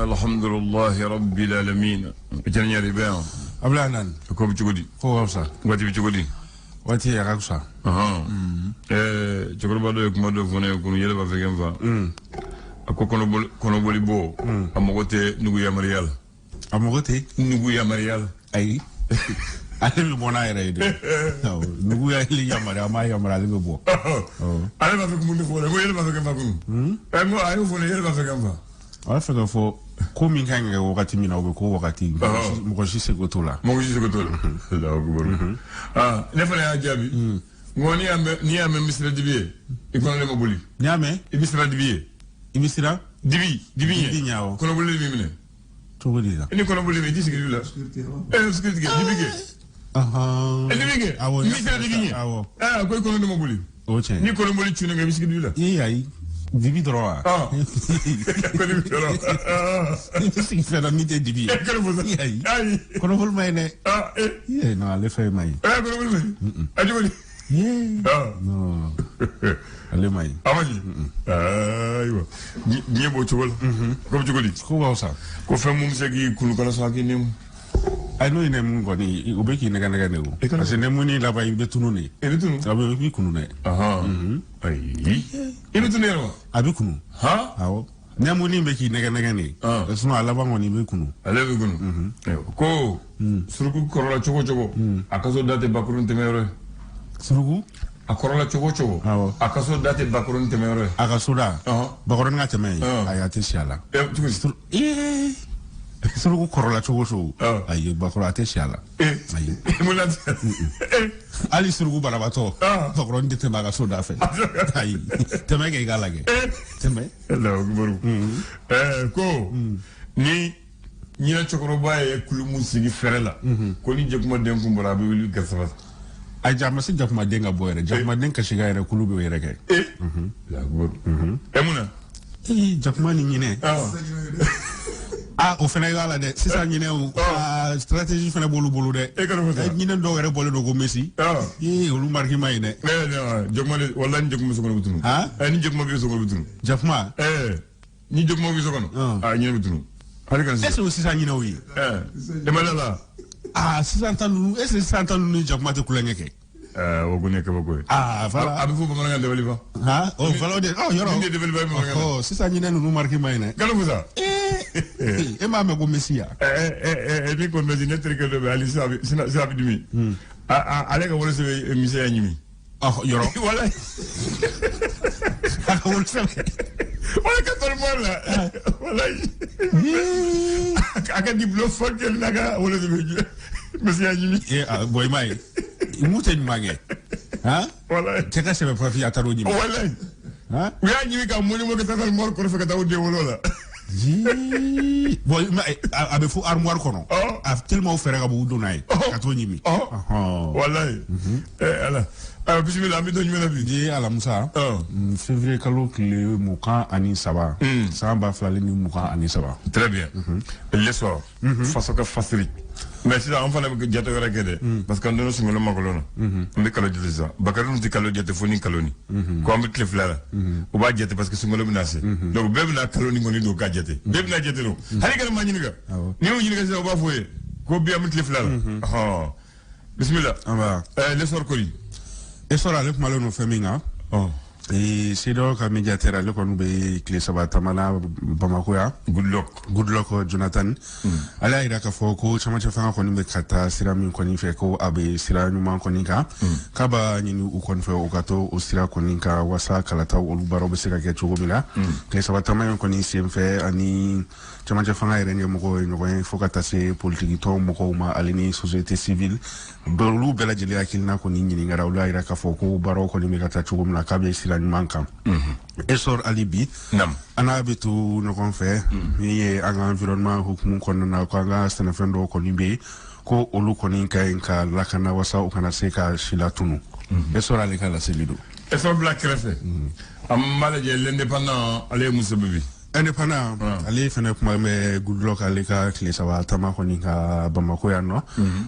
Alhamdulillahi rabbil alamin. Cɛni yɛrɛ bɛ yan. Abulayi Nani. Ko bɛ cogo di? Ko ka fisa. Waati bɛ cogo di? Waati a ka fisa. Ɛɛ cɛkɔrɔba dɔ ye kuma dɔ fɔ ne ye kunun, yɛlɛ b'a fɛ kɛ n fa. A ko kɔnɔboli bɔ, a mago tɛ nugu yamaruya la. A mago tɛ? Nugu yamaruya la. Ayi. Ale bɛ bɔ n'a yɛrɛ ye dɛ. Nugu yamaruya, a m'a yamaruya, ale bɛ bɔ. Ale b'a fɛ mun de fɔ dɛ? Ko yɛlɛ b'a fɛ kɛ n fa kunun. Ɛ n ko a y'o fɔ ne yɛlɛ b'a fɛ kɛ n fa. A b'a fɛ ka fɔ ko min kan ka kɛ wagati min na, o bɛ ko wagati, mɔgɔ si seko t'o la. Mɔgɔ si seko t'o la. Allahu akbar. Aa ne fana y'a jaabi. N ko n'i y'a mɛn n bɛ siran dibi ye, i kɔnɔ ne ma boli. N'i y'a mɛn? I bɛ siran dibi ye. I bɛ siran? Dibi dibi ɲɛ. Dibi ɲɛ awɔ. Kɔnɔboli de b'i minɛ. Cogo di la? I ni kɔnɔboli i t'i sigi dibi la. Ɛ sécurité kɛ dibi kɛ. Dibi kɛ. Awɔ. N bɛ siran dibi ɲɛ. Awɔ. Ɛ ko i kɔnɔ ne ma boli. O tiɲɛ. Ni kɔnɔboli cunnen kan, i bɛ sigi dibi la. Ee ayi. Dibi dɔrɔn wa? Ko dibi dɔrɔn. I bɛ sigi fɛn na min tɛ dibi ye. Ayi. Ayi. Kɔnɔboli ma ɲi dɛ. Ah eh. Ee non, ale fɛn ma ɲi. Eh kɔnɔboli ma ɲi. A cogo di? Non. Ale ma ɲi. A ma ɲi. Ayiwa. Diɲɛ b'o cogo la. Ko bɛ cogo di? Ko b'aw sa. Ko fɛn mun bɛ se k'i kunukala sɔn a k'i nɛmu. Ayi, n'o ye nɛmu kɔni, o bɛ k'i nɛgɛ nɛgɛ de o. Parce que nɛmu ni laban i bɛ tunun de. I bɛ tunun? A bɛ i bɛ kunun dɛ. Ayi. I bɛ tunun yɛrɛ wa? A bɛ kunun. Han? Awɔ. Nɛmu bɛ k'i nɛgɛ nɛgɛ de. Sinon a laban kɔni i bɛ kunun. Ale bɛ kunun. Ko suruku kɔrɔla cogo cogo, a ka so da tɛ bakuru tɛmɛyɔrɔ ye. Suruku? A kɔrɔla cogo cogo, a ka so da tɛ bakuru tɛmɛyɔrɔ ye. A ka so da? Bakɔrɔnin ka tɛmɛ yen? Ayi, a tɛ si a la. Cogo di? Suruku kɔrɔla cogo cogo, ayi, bakɔrɔ a tɛ si a la. Ayi. Mun na tɛ? Hali suruku banabaatɔ, bakɔrɔnin tɛ tɛmɛ a ka so da fɛ. Ayi, tɛmɛ kɛ i k'a lajɛ. Tɛmɛ. Allahu akbar. Ko ni ɲinɛ cɛkɔrɔba ye kulumu sigi fɛrɛ la, ko ni jakumaden kun bɔra, a bɛ wuli gasaba. A ja ma se jakumaden ka bɔ yɛrɛ, jakumaden kasi ka yɛrɛ kulu bɛ yɛrɛ kɛ. Allahu akbar. Mun na? Jakuma ni ɲinɛ. Ah, o fana y'a la dɛ, sisan ɲinɛw stratégie fana b'olu bolo dɛ. E kana fɔ sa. Ɲinɛ dɔw yɛrɛ bɔlen don ko Messi. Ee olu marque ma ɲi dɛ. Jakuma de, wallahi ni jakuma bɛ so kɔnɔ, bɛ tunun. Ni jakuma bɛ so kɔnɔ, bɛ tunun. Jakuma? Ni jakuma bɛ so kɔnɔ, ah ɲinɛ bɛ tunun. Hali kana sisan. Est ce que o sisan ɲinɛw ye? E ma da la. Ah sisan ta ninnu, est ce que sisan ta ninnu ni jakuma tɛ kulonkɛ kɛ? O kɔni ye kabako ye. Ah voilà. A bɛ fɔ bamanankan dabaliban. Han, o voilà o de, ɔ yɔrɔ. Min tɛ dabaliban ye bamanankan na. Sisan ɲinɛ ninnu marque ma ɲi dɛ. Kalo fusa. E m'a mɛn ko Messi ya? Ni ko Messi, ne terikɛ dɔ bɛ hali sisan a bɛ dimi. Ale ka wolo sɛbɛn Messi y'a ɲimi. Yɔrɔ. Walayi. A ka wolo sɛbɛn. Wala ka tɔrɔ mɔri la. Walayi. A ka diplôme fɔ kelen n'a ka wolo sɛbɛn Messi y'a ɲimi. Bon i m'a ye. Mun tɛ ɲuman kɛ? Han? Walayi. Cɛ ka sɛbɛn papiye a taar'o ɲimi. Walayi. U y'a ɲimi ka mɔni mɔ ka taa mɔri kɔrɔfɛ ka taa o den wolo la. Bon a bɛ fo armoire kɔnɔ. A tellement o fɛɛrɛ ka bon u donna ye. Ka t'o ɲimi. Walayi. Ala. Ayiwa bisimila, an bɛ don jumɛn na bi? Bi ye alamisa. Février kalo tile 23. San 2023. Très bien. L'essor. Faso ka fasiri. Mais sisan an fana bɛ jate wɛrɛ kɛ dɛ. Parce que an donna sunkalo makɔnɔ na. An bɛ kalo jate sisan. Bakari tɛ kalo jate fo ni kalo ni. Ko an bɛ tile 2 la. U b'a jate parce que sunkalo bɛna se. Donc bɛɛ bɛna kalo ni kɔni don k'a jate. Bɛɛ bɛna jate don. Hali kana maa ɲininka. N'i y'o ɲininka sisan, u b'a fɔ ye. Ko bi an bɛ tile 2 la. Bisimila. L'essor kori. Essor ale kumalen don fɛn min kan. CEDEAO ka médiateur ale kɔni bɛ tile 3 taama na Bamakɔ yan. Goodluck Jonathan. Ale y'a jira k'a fɔ ko camancɛ fanga kɔni bɛ ka taa sira min kɔni fɛ, ko a bɛ sira ɲuman kɔni kan. K'a b'a ɲini u kɔni fɛ u ka to o sira kɔni kan walasa kalataw olu baaraw bɛ se ka kɛ cogo min na. Tile 3 taama in kɔni senfɛ, ani camancɛ fanga yɛrɛ ɲɛmɔgɔ ye ɲɔgɔn ye fo ka taa se politiki tɔn mɔgɔw ma, ale ni société civile olu bɛɛ lajɛlen hakilina kɔni ɲininkara. Olu y'a jira k'a fɔ ko baaraw kɔni bɛ ka taa cogo min na, k'a bɛ sira ɲuman kan. Essor hali bi an n'a bɛ to ɲɔgɔn fɛ. Min ye an ka environnement hukumu kɔnɔna na, ko an ka sɛnɛfɛn dɔw kɔni bɛ yen ko olu kɔni ka ɲi ka lakana walasa u kana se ka si latunu. Essor ale ka laseli don. Essor bila kɛrɛfɛ, an b'a lajɛ l'indépendant ale ye muso bɛ bi. Indépendant ale fɛnɛ kuma bɛ Goodluck ale ka tile 3 taama kɔni ka Bamako yan nɔ.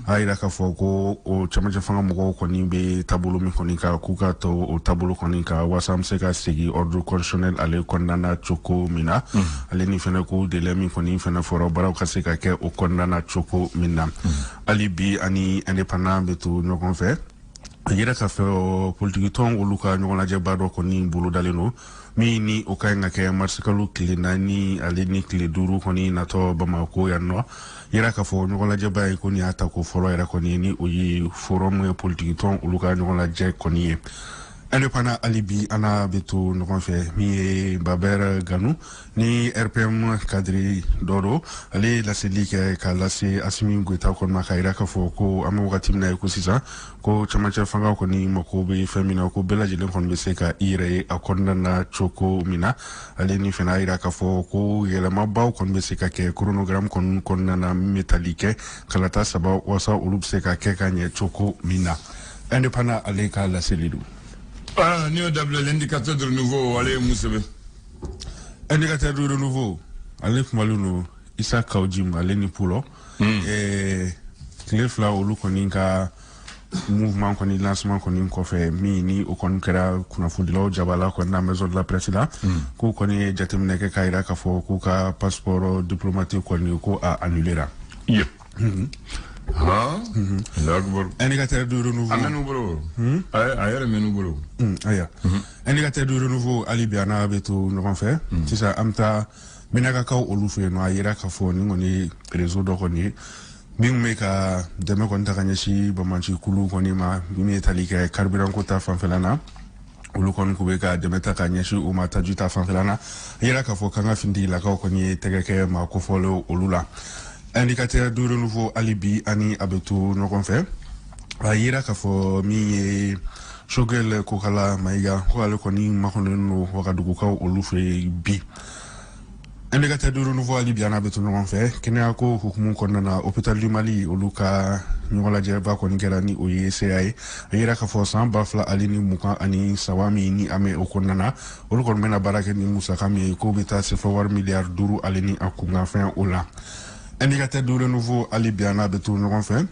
A yira k'a fɔ ko o cɛmancɛ fanga mɔgɔw kɔni bɛ taabolo min kɔni kan, k'u ka to o taabolo kɔni kan walasa an bɛ se ka segin ordre constitutionnel ale kɔnɔna na cogo min na. Ale ni fɛnɛ ko délai min kɔni fɛnɛ fɔra, baaraw ka se ka kɛ o kɔnɔna na cogo min na. Hali bi ani Indépendant bɛ to ɲɔgɔn fɛ. A yira k'a fɔ politiki tɔn olu ka ɲɔgɔnlajɛba dɔ kɔni bolodalen don, min ni o ka ɲi ka kɛ marisikalo tile 4 ale ni tile 5 kɔni natɔ Bamako yan nɔ. Yira k'a fɔ ɲɔgɔnlajɛba ye ko nin y'a ta ko fɔlɔ yɛrɛ kɔni ye, ni o ye forum ye politiki tɔn olu ka ɲɔgɔnlajɛ kɔni ye. Indépendant hali bi an n'a bɛ to ɲɔgɔn fɛ. Min ye Baber Ganu ni RPM cadre dɔ don, ale ye laseli kɛ ka lase Asimi Goyita kɔni ma, k'a yira k'a fɔ ko an bɛ wagati min na i ko sisan, ko cɛmancɛ fanga kɔni mako bɛ fɛn min na, ko bɛɛ lajɛlen kɔni bɛ se ka i yɛrɛ ye a kɔnɔna na cogo min na. Ale ni fana a yira k'a fɔ ko yɛlɛmabaw kɔni bɛ se ka kɛ chronogramme kɔni kɔnɔna na, min bɛ tali kɛ kalata 3, walasa olu bɛ se ka kɛ ka ɲɛ cogo min na. Indépendant ale ka laseli don. Ah, n'i y'o dabila, L'Indicateur de Renouveau ale ye mun sɛbɛn? Indicateur de Renouveau ale kumalen don Isa Kaw Jim ale ni Pulɔ. Tile 2 olu kɔni ka mouvement kɔni lancement kɔni kɔfɛ, min ni o kɔni kɛra kunnafonidilaw jabala kɔni na maison de la presse la, k'u kɔni ye jateminɛ kɛ k'a yira k'a fɔ k'u ka passeport diplomatique kɔni ko a annulera. Yep. Han, Indicateur du Renouveau. A mɛn'u bolo. A yɛrɛ mɛn'u bolo. Ayiwa. Indicateur du Renouveau hali bi an n'a bɛ to ɲɔgɔn fɛ. Sisan an bɛ taa Menakakaw olu fɛ yen nɔ. A yira k'a fɔ nin kɔni ye réseau dɔ kɔni ye min bɛ ka dɛmɛ kɔni ta ka ɲɛsin banbaanci kulu kɔni ma, min ye tali kɛ carburant ko ta fanfɛla na. Olu kɔni k'u bɛ ka dɛmɛ ta ka ɲɛsin u ma taji ta fanfɛla na. A yira k'a fɔ k'an ka finitigilakaw kɔni ye tɛgɛ kɛ maa kofɔlen olu la. Indicateur du Renouveau hali bi ani a bɛ to ɲɔgɔn fɛ. A yira k'a fɔ min ye Choguel Kokala Mayiga, ko ale kɔni makɔnɔnen don Wagadugukaw olu fɛ yen bi. Indicateur du Renouveau hali bi an n'a bɛ to ɲɔgɔn fɛ. Kɛnɛya ko hukumu kɔnɔna na, Hôpital du Mali olu ka ɲɔgɔnlajɛba kɔni kɛra, ni o ye CA ye. A yira k'a fɔ san 2023 min ni an bɛ o kɔnɔna na, olu kɔni bɛna baara kɛ ni musaka min ye, k'o bɛ taa sefa wari miliyari 5 ale ni a kunkanfɛn o la. Indicateur du Renouveau hali bi an n'a bɛ to ɲɔgɔn fɛ.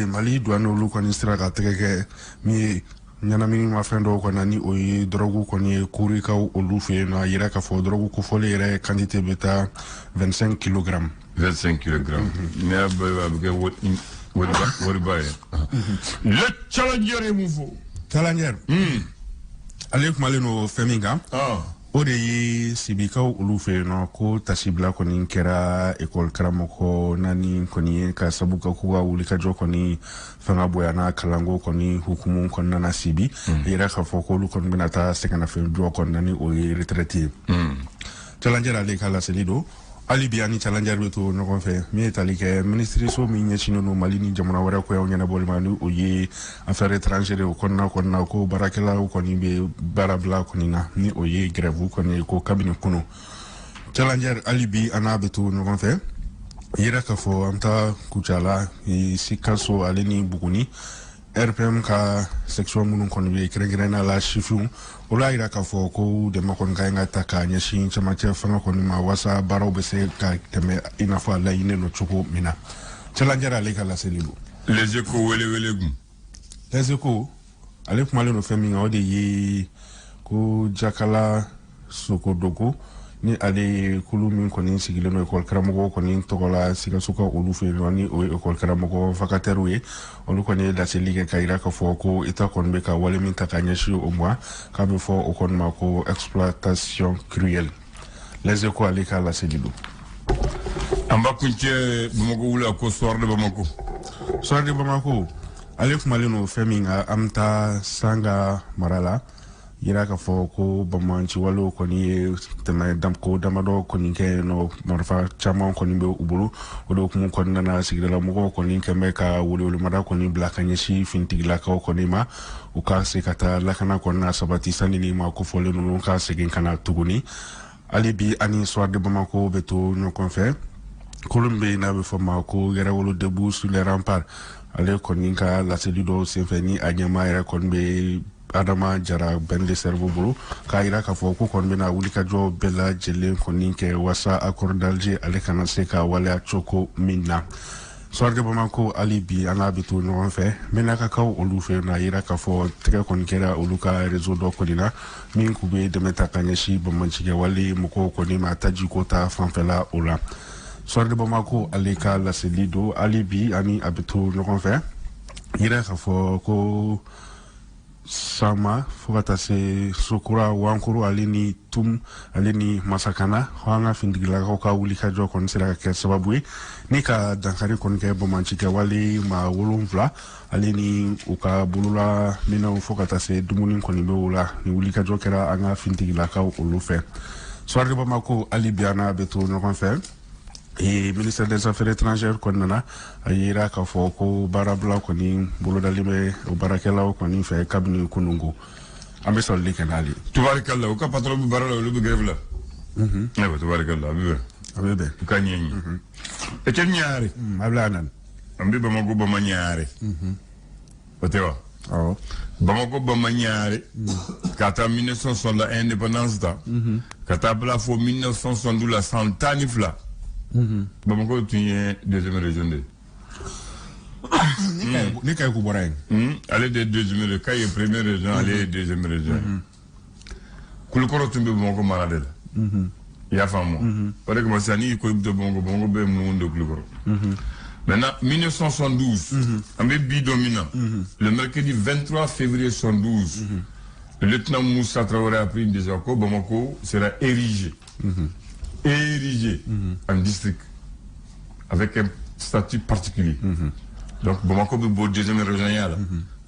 Mali douane olu kɔni sera ka tɛgɛ kɛ min ye ɲɛnaminimafɛn dɔw kɔni, ni o ye dɔrɔgu kɔni ye Korikaw olu fɛ yen nɔ. A yira k'a fɔ dɔrɔgu kofɔlen yɛrɛ quantité bɛ taa 25 kilogrammes. 25 kilogrammes. N'i y'a bɛɛ a bɛ kɛ wariba ye. Le Challenger ye mun fɔ? Challenger ale kumalen don fɛn min kan, o de ye Sibikaw olu fɛ yen nɔ, ko tasibila kɔni kɛra ekɔli karamɔgɔ 4 kɔni ye, ka sabu kɛ k'u ka wulikajɔ kɔni fanga bonyana kalanko kɔni hukumu kɔnɔna na Sibi. A yira k'a fɔ k'olu kɔni bɛna taa sɛgɛnnafiɲɛ kɔnɔna, ni o ye retraite ye. Challenger ale ka laseli don. Hali bi ani Challenger bɛ to ɲɔgɔn fɛ. Min ye tali kɛ minisiriso min ɲɛsinnen don Mali ni jamana wɛrɛ koyaw ɲɛnabɔli ma, ni o ye affaires étrangères, o kɔnɔna ko baarakɛlaw kɔni bɛ baarabila kɔni na, ni o ye grève kɔni ye, ko kabini kunu. Challenger hali bi an n'a bɛ to ɲɔgɔn fɛ. Yira k'a fɔ an bɛ taa Kucala, Sikaso ale ni Buguni, RPM ka section minnu kɔni bɛ kɛrɛnkɛrɛnnenya la sifinw, olu y'a yira k'a fɔ ko dɛmɛ kɔni ka ɲi ka ta k'a ɲɛsin cɛmancɛ fanga kɔni ma, walasa baaraw bɛ se ka tɛmɛ i n'a fɔ a laɲininen don cogo min na. Challenger ale ka laseli don. Les Échos wele gun. Les Échos ale kumalen don fɛn min kan, o de ye ko Jakala Sogodogo, ni ale ye kulu min kɔni sigilen don ekɔli karamɔgɔ kɔni tɔgɔ la Sikaso ka olu fɛ yen nɔ, ni o ye ekɔli karamɔgɔ vacataires ye, olu kɔni ye laseli kɛ ka yira k'a fɔ ko État kɔni bɛ ka wale min ta ka ɲɛsin o ma, k'a bɛ fɔ o kɔni ma ko exploitation cruelle. Les Échos ale ka laseli don. An b'a kuncɛ Bamako wula ko Soir de Bamako. Soir de Bamako ale kumalen don fɛn min kan, an bɛ taa Sanga mara la. Yira k'a fɔ ko banbaanciwalew kɔni ye tɛmɛ ko damadɔ kɔni kɛ yen nɔ, marifa caman kɔni bɛ u bolo. O de hukumu kɔnɔna na, sigidala mɔgɔw kɔni kɛn bɛ ka welewelemada kɔni bila ka ɲɛsin finitigilakaw kɔni ma, u ka se ka taa lakana kɔnɔna sabati sanni ni maa kofɔlen ninnu ka segin ka na tuguni. Hali bi ani Soir de Bamako bɛ to ɲɔgɔn fɛ. Kolon bɛ yen n'a bɛ fɔ ma ko Yɛrɛwolo debout sur les remparts, ale kɔni ka laseli dɔw senfɛ, ni a ɲɛmaa yɛrɛ kɔni bɛ Adama Jara Ben le Cerveau bolo, k'a yira k'a fɔ ko kɔni bɛna wulikajɔ bɛɛ lajɛlen kɔni kɛ wasa accord d'Alger ale kana se ka waleya cogo min na. Soir de Bamako, hali bi an n'a bɛ to ɲɔgɔn fɛ. Mɛnakakaw olu fɛ yen nɔ, a yira k'a fɔ tɛgɛ kɔni kɛra olu ka réseau dɔ kɔni na min k'u bɛ dɛmɛ ta ka ɲɛsin banbaancikɛwale mɔgɔw kɔni ma tajiko ta fanfɛla o la. Soir de Bamako ale ka laseli don. Hali bi ani a bɛ to ɲɔgɔn fɛ, yira k'a fɔ ko Sama fo ka taa se Sokura, Wankuru ale ni Tum ale ni Masakana, an ka finitigilakaw ka wulikajɔ kɔni sera ka kɛ sababu ye ni ka dankari kɔni kɛ banbaancikɛwale maa 7 ale ni u ka bolola minɛnw, fo ka taa se dumuni kɔni bɛ o la. Ni wulikajɔ kɛra an ka finitigilakaw olu fɛ. Soir de Bamako, hali bi an n'a bɛ to ɲɔgɔn fɛ. Et ministère des Affaires étrangères kɔni nana a yira k'a fɔ ko baarabila kɔni bolodalen bɛ o baarakɛlaw kɔni fɛ kabini kununko. An bɛ sɔrɔli kɛ n'ale. Tubarikalla, u ka patron bɛ baara la, olu bɛ grève la. Ayiwa, tubarikalla, a bɛ bɛn. A bɛ bɛn. U ka ɲɛɲini. Etienne Ɲare. A bɛ nani. An bɛ Bamako Bama Ɲare. O tɛ wa? Awɔ. Bamako Bama Ɲare. Ka taa 1960 la indépendance ta. Ka taa bila fo 1972 la, san 12. Bamako tun ye deuxième région de ye. Ni Kayi ko bɔra yen. Ale de ye deuxième région, Kayi ye première région, ale ye deuxième région ye. Kulukɔrɔ tun bɛ Bamako mara de la. I y'a faamu? O de kama sisan n'i ko i bɛ to Bamako, Bamako bɛɛ munumunu de Kulukɔrɔ. Maintenant, 1972, an bɛ bi don min na, le mercredi 23 février 72, le lieutenant Moussa Traoré a pris une décision ko Bamako sera érigé en district avec un statut particulier. Donc Bamako bɛ bɔ deuxième région ya la,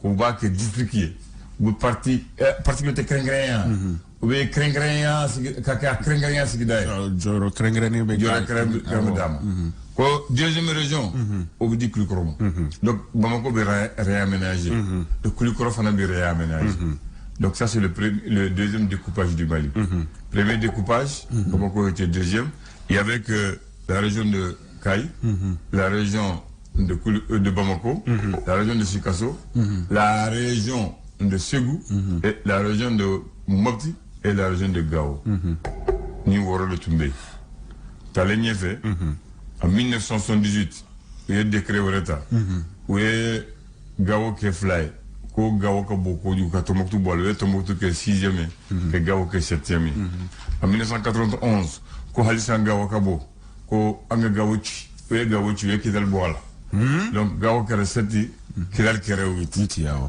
k'u b'a kɛ district ye, u bɛ parti particularité kɛrɛnkɛrɛnya, u bɛ kɛrɛnkɛrɛnya sigi ka kɛ a kɛrɛnkɛrɛnya sigida ye. Jɔyɔrɔ kɛrɛnkɛrɛnnen bɛ. Jɔyɔrɔ kɛrɛnkɛrɛn bɛ d'a ma. Ko deuxième région, o bɛ di Kulukɔrɔ ma. Donc Bamako bɛ réaménager. Et Kulukɔrɔ fana bɛ réaménager. Donc ça, c'est le deuxième découpage du Mali. Premier découpage, Bamako était deuxième. Il y avait que la région de Kayes, la région de Bamako, la région de Sikasso, la région de Ségou, et la région de Mopti et la région de Gao. Ni wɔɔrɔ de tun bɛ yen. Taalen ɲɛfɛ, en 1978, u ye décret wɛrɛ ta. U ye Gao kɛ fila ye. Ko Gao ka bon kojugu ka Tombouctou bɔ a la, u ye Tombouctou kɛ sixième ye, ka Gao kɛ septième ye. En 1991, ko halisa Gao ka bon, ko an ka Gao ci, u ye Gao ci, u ye Kidali bɔ a la. Donc Gao kɛra sept, Kidali kɛra huit.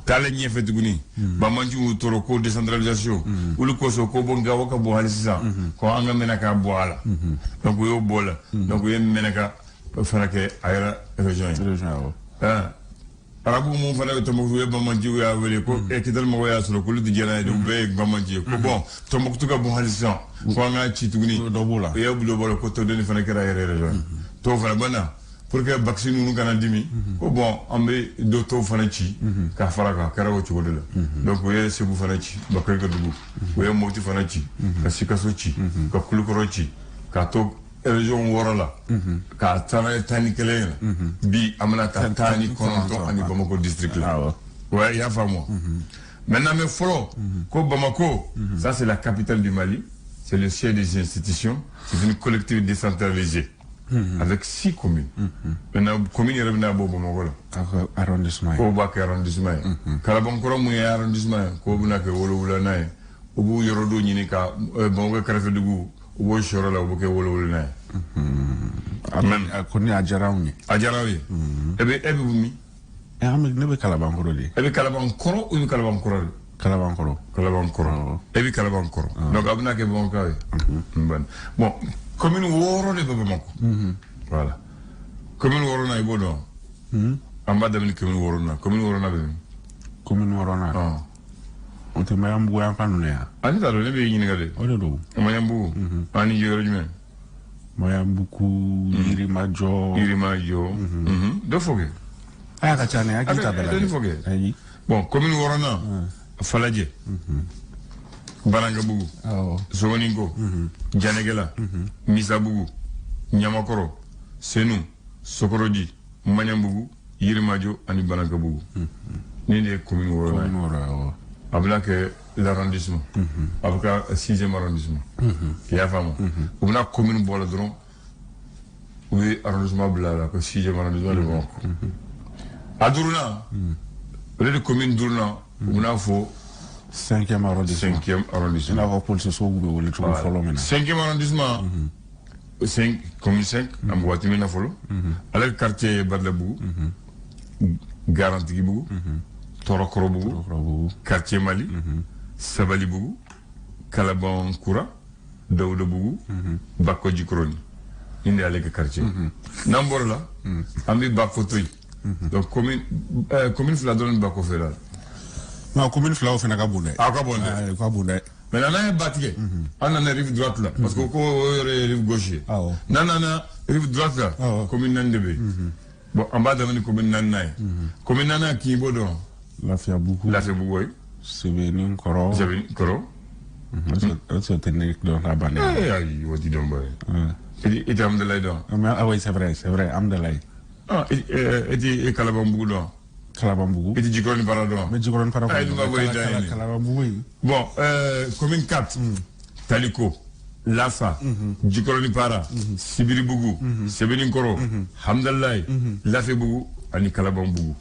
Taalen ɲɛfɛ tuguni, banbaanciw y'u tɔɔrɔ ko décentralisation, olu kosɔn ko bon Gao ka bon hali sisan, ko an ka Mɛnaka bɔ a la. Donc u y'o bɔ a la. Donc u ye Mɛnaka fana kɛ a yɛrɛ région ye. Arabu mun fana bɛ Tombouctou, u ye banbaanciw y'a wele ko Kidali mɔgɔw y'a sɔrɔ k'olu tɛ jɛn n'a ye, u bɛɛ ye banbaanci ye, ko bon Tombouctou ka bon hali sisan, ko an k'a ci tuguni. Dɔ b'o la. U ye dɔ b'o la, ko Todeni fana kɛra a yɛrɛ région ye. Tɔw fana bɛ na pour que Bakisi ninnu kana dimi, ko bon an bɛ dɔ tɔw fana ci k'a fara kan, a kɛra o cogo de la. Donc u ye Segu fana ci, Bakari ka dugu, u ye Mopti fana ci, ka Sikaso ci, ka Kulukɔrɔ ci, k'a to région 6 la, k'a taa n'a ye 11 la. Bi an bɛna taa 19 ani Bamako district la. Ouais, i y'a faamu. Maintenant, mais fɔlɔ ko Bamako, ça c'est la capitale du Mali, c'est le siège des institutions, c'est une collectivité décentralisée avec 6 communes. Maintenant, commune yɛrɛ bɛna bɔ Bamakɔ la. Arrondissement ye. K'o b'a kɛ arrondissement ye. Kalabankɔrɔ mun ye arrondissement ye, k'o bɛna kɛ 7nan ye. U b'u yɔrɔ dɔ ɲini ka Bamakɔ kɛrɛfɛ dugu, u b'o siyɔrɔ la, u b'o kɛ 7nan ye. A kɔni a diyara anw ye. A diyara aw ye. E bɛ min? Ne bɛ Kalabankɔrɔ de. E bɛ Kalabankɔrɔ ou bɛ Kalabankɔrɔ de? Kalabankɔrɔ. Kalabankɔrɔ. E bɛ Kalabankɔrɔ. Donc a bɛna kɛ Bamakɔ ye. Bon, commune 6 de bɛ Bamakɔ. Voilà. Commune 6nan, i b'o dɔn? An b'a daminɛ commune 6nan. Commune 6nan bɛ min? Commune 6nan. O tɛ Maɲanbugu yan fan ninnu yan. A ne t'a dɔn, ne bɛ ɲininka de. O de don. Maɲanbugu. Ani yɔrɔ jumɛn? Maɲanbugu, Yirimajɔ. Yirimajɔ. Dɔ fɔ kɛ. A ka ca ne hakili t'a bɛɛ la. Dɔɔni fɔ kɛ. Ayi. Bon, commune 6nan, Falajɛ, Banankabugu, Sogoninko, Janɛgɛla, Misabugu, Ɲamakɔrɔ, Senu, Sokoroji, Maɲanbugu, Yirimajɔ ani Banankabugu. Nin de ye commune 6nan ye. A bɛna kɛ l'arrondissement. A bɛ kɛ 6e arrondissement. I y'a faamu? U bɛna commune bɔ la dɔrɔn, u ye arrondissement bila a la ko 6e arrondissement de Bamakɔ. A duurunan, o de commune duurunan, u bɛna fɔ 5e arrondissement. 5e arrondissement. I n'a fɔ polisisow bɛ wele cogo fɔlɔ min na. 5e arrondissement, 5, commune 5, an bɛ waati min na fɔlɔ. Ale ka quartier ye Badalabugu, Garantigibugu, Tɔrɔkɔrɔbugu, quartier Mali, Sabalibugu, Kalabankura, Dawudabugu, Bako Jikoroni. Nin de y'ale ka quartier. N'an bɔra la, an bɛ Bako to yen. Donc commune fila dɔrɔn Bako fɛ la. Non, commune fila o fana ka bon dɛ. A ka bon dɛ. O ka bon dɛ. Maintenant n'an ye ba tigɛ, an nana rive droite la, parce que ko o yɔrɔ ye rive gauche ye. N'an nana rive droite la, commune naani de bɛ yen. Bon, an b'a daminɛ commune naaninan ye. Commune naaninan k'i b'o dɔn. Lafiyabugu. Lafiyabugu oui. Sebenikɔrɔ. Sebenikɔrɔ. Est-ce que tɛ ne dɔn ka ban dɛ? Ayi, o ti dɔn ba ye. I tɛ Amudalayi dɔn. Ah oui, c'est vrai, c'est vrai, Amudalayi. Ah, e ti Kalabanbugu dɔn. Kalabanbugu. I ti Jikɔrɔni Para dɔn. N bɛ Jikɔrɔni Para kɔnɔ. Ayi, dun ka bɔ i da ye. Kalabanbugu in. Bon, commune 4, Taliko, Lafa, Jikɔrɔni Para, Sibiribugu, Sebenikɔrɔ, Hamdalayi, Lafebugu ani Kalabanbugu.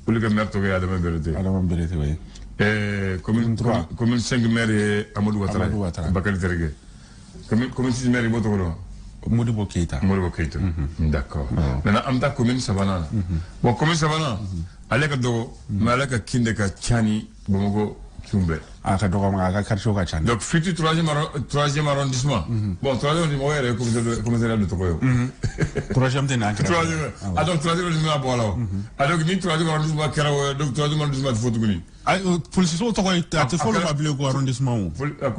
Olu ka maire tɔgɔ ye Adama Berete. Adama Berete oui. Commune 3, commune 5 maire ye Amadou Ouattara. Amadou Ouattara. Bakary Terege. Commune 6 maire i b'o tɔgɔ dɔn. Modibo Keita. Modibo Keita. D'accord. Maintenant an bɛ taa commune sabanan na. Bon, commune sabanan, ale ka dɔgɔ, mais ale ka kin de ka ca ni Bamakɔ kinw bɛɛ. A ka dɔgɔ, a ka quartier ka ca. Donc futur troisième arrondissement. Bon, troisième arrondissement o yɛrɛ ye commissariat de tɔgɔ ye o. Troisième tɛ n'an kɛra. Troisième. Ah donc troisième arrondissement bɔ a la o. Ah donc ni troisième arrondissement kɛra o ye, donc troisième arrondissement tɛ fɔ tuguni. Ayi, polisisow tɔgɔ ye a tɛ fɔ olu ma bilen ko arrondissement o.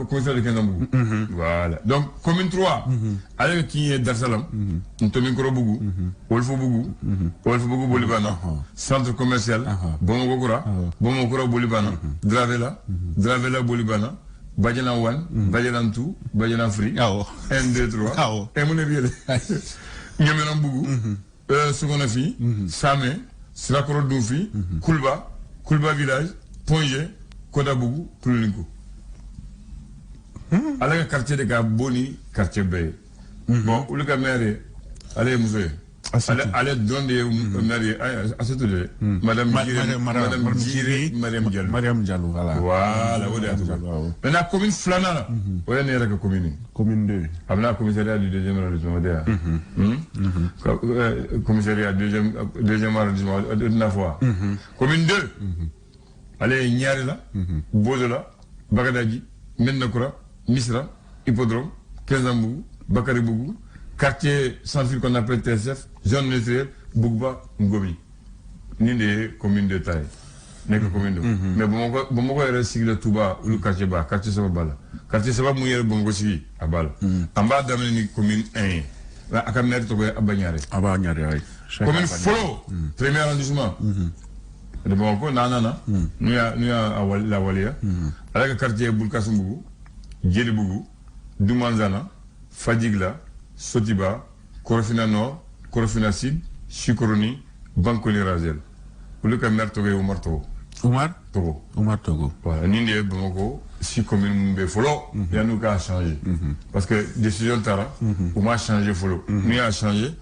Commissariat de Kɛnɛbugu. Voilà. Donc commune 3, ale ka kin ye Darsalam, Ntominkɔrɔbugu, Wolfobugu, Wolfobugu Bolibana, centre commercial, Bamakɔ-Kura, Bamakɔ-Kura Bolibana, Dravela, Dravela Bolibana, Badiana 1, Badiana 2, Badiana 3. Awɔ. 1 2 3. Awɔ. E mun de bɛ yɛlɛ? Ɲamɛnambugu, Sogonafin, Samɛ, Sirakɔrɔ Dunfin, Kulba, Kulba village, Point G, Kodabugu, Kulolinko. Ale ka quartier de ka bon ni quartier bɛɛ ye. Bon, olu ka maire ye, ale ye muso ye. Ale dɔrɔn de ye maire ye, Asetu de dɛ. Madame Jire, Madame Jire, Mariam Diallo. Mariam Diallo, voilà. Voilà, o de y'a to. Maintenant commune filanan na, o ye ne yɛrɛ ka commune ye. Commune 2. A bɛna commissariat du deuxième arrondissement o tɛ yan. Commissariat deuxième arrondissement o tɛna fɔ wa? Commune 2. Ale ye Ɲarela, Bozola, Bagadaji, Medinakura, Misra, Hippodrome, Kenzanbugu, Bakaribugu, quartier sans fil qu'on appelle TSF, zone industrielle, Bougba, Ngomi. Nin de ye commune 2 ta ye. Ne ka commune don. Mais Bamakɔ yɛrɛ sigilen Tuba, olu quartier ba, quartier saba b'a la. Quartier saba mun yɛrɛ Bamakɔ sigi, a b'a la. An b'a daminɛ ni commune 1 ye. A ka maire tɔgɔ ye Aba Ɲare. Aba Ɲare, oui. Commune fɔlɔ, premier arrondissement. De Bamakɔ n'a nana, n'u y'a lawaleya. Ale ka quartier ye Burukasumbugu, Jelibugu, Dumanzana, Fajigila, Sotiba, Korofina Nord, Korofina Sud, Sikoroni, Bankoni Razel. Olu ka maire tɔgɔ ye Umar Togo. Umar Togo. Umar Togo. Voilà, nin de ye Bamakɔ 6 communes mun bɛ fɔlɔ, yan'u k'a changer. Parce que décision taara, u m'a changer fɔlɔ. N'u y'a changer,